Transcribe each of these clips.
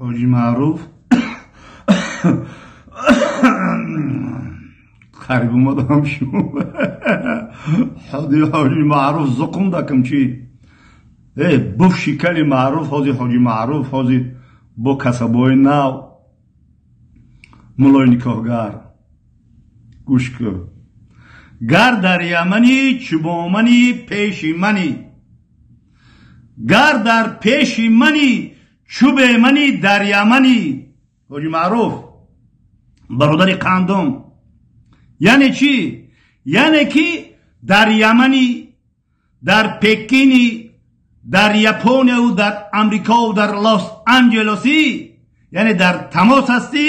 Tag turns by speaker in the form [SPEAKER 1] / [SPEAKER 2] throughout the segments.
[SPEAKER 1] Ҳоҷи Маъруф қариб омадам шу. Ҳоҷи Маъруф зуқум дакам чи? Э, буф шикали Маъруф, ҳози Ҳоҷи Маъруф, ҳози бо касабои нав, мулои никоҳгар. Гӯш кун. Гар дар Ямани чубомани пеши мани. Гар дар пеши мани чубе мани дар Ямани. Ҳоҷи Маъруф, бародари қандум. Яъне чӣ? Яъне ки дар Ямани, дар Пекини, дар Японияву дар Амрикову дар Лос Анҷелосӣ, яъне дар тамос ҳастӣ,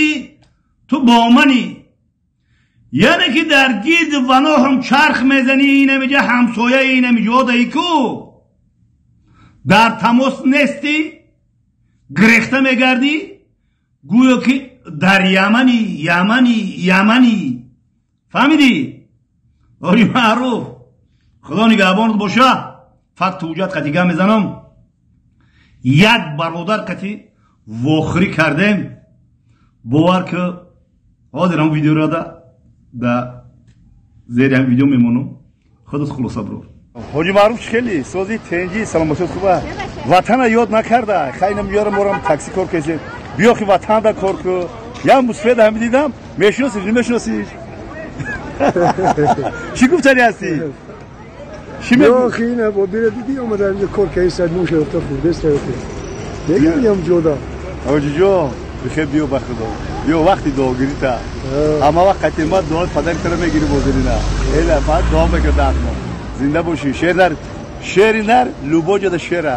[SPEAKER 1] ту бо мани. Яъне ки дар гирди ваноҳам чарх мезанӣ, инамиҷа ҳамсоя, инамиҷодаи ку дар тамос нестӣ, гирехта мегардӣ, гӯё ки дар Ямани, Ямани, Ямани. Фаҳмидӣ? Ҳоҷи Маъруф, Худо нигаҳбонат боша. Факту ҳуҷҷат қатига мезанам. Як бародар қати вохӯрӣ кардем. Бовар ки ҳозир ҳам видеоро да зери ҳам видео мемонам. Худат хулоса бирор. Ҳоҷи Маъруф, чӣ хеле сози, тенҷи, саломатият хуба? Ватана ёд накарда? Хайнам ёрам, морам такси кор кесем. Биё ки ватанда кор ку. Я мусфеда ҳами дидам. Мешиносиш, намешиносиш? Чӣ гуфтани ҳастӣ?
[SPEAKER 2] Ё хина бо бира диди омада инҷо кор кайса нӯш рафта хурдест рафта. Мегӯям ҷода.
[SPEAKER 1] Ҳоҷиҷон, бихер, биё, ба Худо. Биё, вақти дуогирита. Ҳама вақт қати ма дуои падари туро мегирӣ бозирина. Эла, фақат дуо мекард мо. Зинда бошӣ. Шер нар, шери нар, любо ҷода шера.